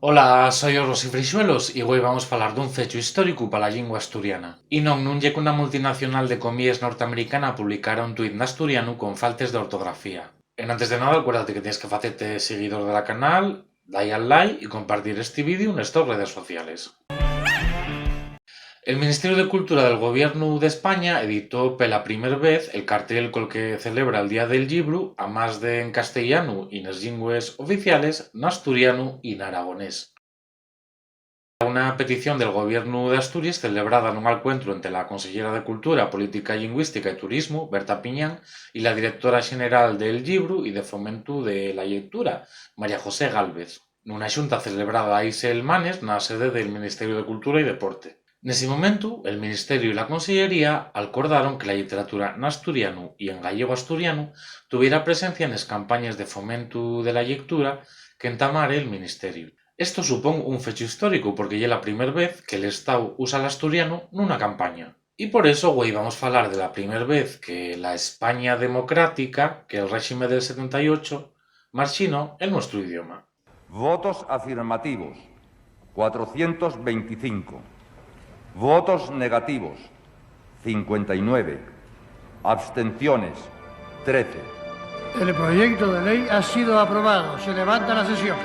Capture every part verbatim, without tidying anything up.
Hola, soi Rosy Freixuelos y güei vamos falar d'un fechu históricu pa la llingua asturiana. Y non, nun ye qu'una multinacional de comíes norteamericana publicara un tuit n'asturianu con faltes d'ortografía. Enantes de nada, alcuérdate que tienes que facete siguidor de la canal, da-y al like y compartir esti vídeu nes tos redes sociales. El Ministeriu de Cultura del Gobiernu d'España editó pela primer vez el cartel col que celebra el Día del Llibru, amás de en castellanu y nes llingües oficiales, n'asturianu y n'aragonés. Una petición del Gobiernu d'Asturies celebrada nun alcuentru ente la conseyera de Cultura, Política Llingüística y Turismu, Berta Piñán, y la directora xeneral del Llibru y de Fomentu de la Llectura, María José Gálvez, nuna xunta celebrada hai selmanes na sede del Ministeriu de Cultura y Deporte. Nesi momentu, el Ministeriu y la Consellería alcordaron que la lliteratura n'asturianu y en gallego-asturianu tuviera presencia nes campañes de fomentu de la llectura qu'entamare el Ministeriu. Esto supón un fechu históricu, porque ye la primer vez que l'Estáu usa l'asturianu nuna campaña. Y por eso güei vamos falar de la primer vez que la España democrática, que'l réxime del setenta y ocho, marxinó el nuestru idioma. Votos afirmativos, cuatrocientos veinticinco. Votos negativos, cincuenta y nueve. Abstenciones, trece. El proyecto de ley ha sido aprobado. Se levanta la sesión.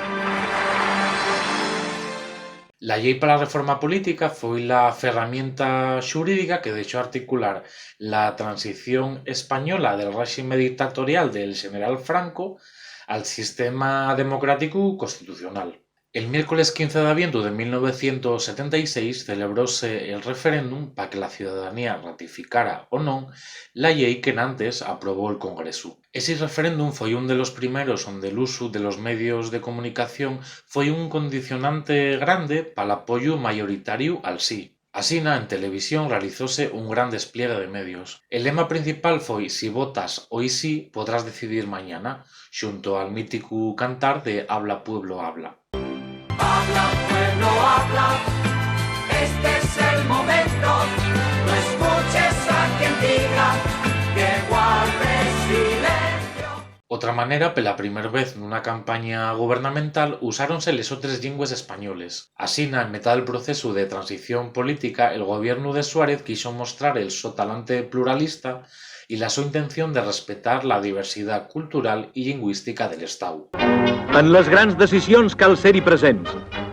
La Llei pa la Reforma Política foi la ferramienta xurídica que dexó articular la transición española del réxime dictatorial del xeneral Franco al sistema democráticu constitucional. El miércoles quince d'avientu de mil novecientos setenta y seis celebróse el referéndum pa que la ciudadanía ratificara o non la llei qu'enantes aprobó'l Congresu. Esi referéndum foi un de los primeros onde l'usu de los medios de comunicación foi un condicionante grande pal apoyu mayoritariu al sí. Asina, en televisión realizóse un gran despliegue de medios. El lema principal foi: "Si votas hoi sí, podrás decidir mañana", xunto al míticu cantar de "Habla, pueblo, habla". Habla, pueblo, habla, este es el momento, no escuches a quien diga que guardes silencio. Otra manera, pela primer vez nuna campaña gubernamental, usáronse les otres llingües españoles. Asina, en metá del procesu de transición política, el gobiernu de Suárez quixo mostrar el so talante pluralista y la so intención de respetar la diversidá cultural y llingüística del Estáu. En les grans decisions cal ser-hi presents.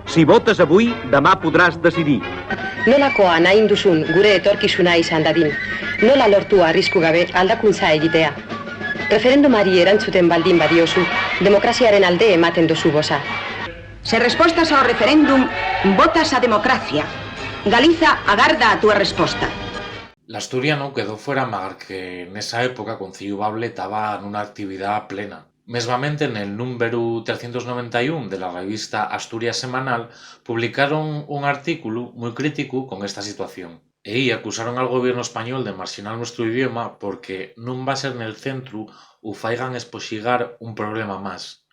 Si votes avui, demà podràs decidir. Nola koa nahi duzun gure etorkizuna izan dadin? Nola lortu arrisku gabe aldakuntza egitea? Referendumari erantzuten baldin badiozu, demokraziaren alde ematen duzu boza. Ze respostas ao referéndum, votas a democracia. Galiza agarda a túa resposta. L'asturianu quedó fuera, magar que nesa época Concillu Bable taba nuna actividá plena. Mesmamente, nel númberu trescientos noventa y un de la revista Asturias Semanal, publicaron un artículu mui críticu con esta situación. Ehí acusaron al gobiernu español de marxinar nuestru idioma porque nun va ser nel centru u faigan espoxigar un problema más,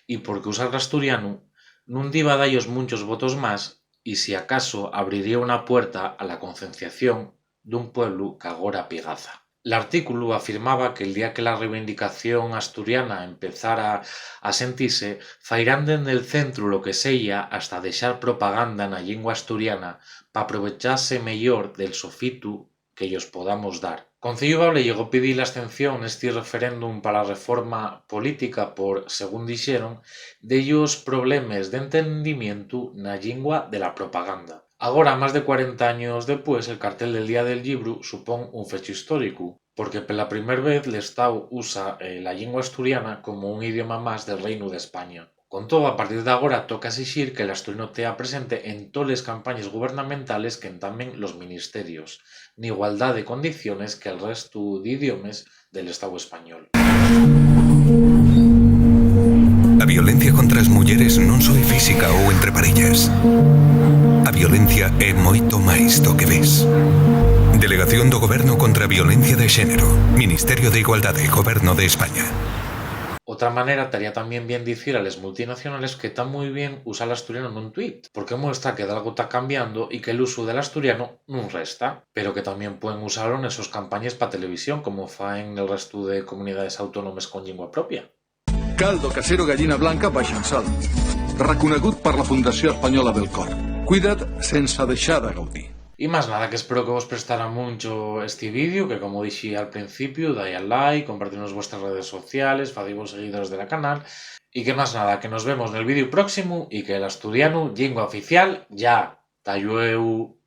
y porque usar l'asturianu nun diba da-yos munchos votos más, y si acaso abriría una puerta a la concienciación d'un pueblu qu'agora pigaza. L'artículu afirmaba que'l día que la reivindicación asturiana empezara a sentise, fairán dende'l centru lo que seya hasta dexar propaganda na llingua asturiana p'aprovechase meyor del sofitu que-yos podamos dar. Concillu Bable llegó pidir l'abstención nesti referéndum pa la reforma política por, según dixeron, dellos problemes d'entendimientu na llingua de la propaganda. Agora, más de cuarenta años depués, el cartel del Día del Llibru supón un fechu históricu, porque pela primer vez l'Estáu usa, eh, la llingua asturiana como un idioma más del Reinu d'España. Con too, a partir d'agora toca esixir que l'asturianu tea presente en toles campañes gubernamentales qu'entamen los ministerios, n'igualdá de condiciones que'l restu d'idiomes del Estáu español. A violencia contra as mulleres non só é física ou entre parellas. A violencia é moito máis do que ves. Delegación do Goberno contra a Violencia de Xénero, Ministerio de Igualdade, Goberno de España. Otra manera, taría tamién bien dicir a les multinacionales que ta mui bien usar l'asturianu nun tuit, porque muestra que dalgo ta cambiando y que l'usu del asturianu nun resta, pero que tamién puen usalo nes sos campañes pa televisión, como faen el restu de comunidades autónomes con llingua propia. Caldo casero, gallina blanca, baixo en sal. Reconegut per la Fundació Espanyola del Cor. Cuida't sense deixar de gaudir. Y más nada, que espero que vos prestara muncho esti vídeo, que como dixi al principiu, dai al like, compartidlo nes vuestras redes sociales, facivos seguidores de la canal, y que más nada, que nos vemos nel vídeo próximo y que l'asturianu, llingua oficial, ya. Ta llueu.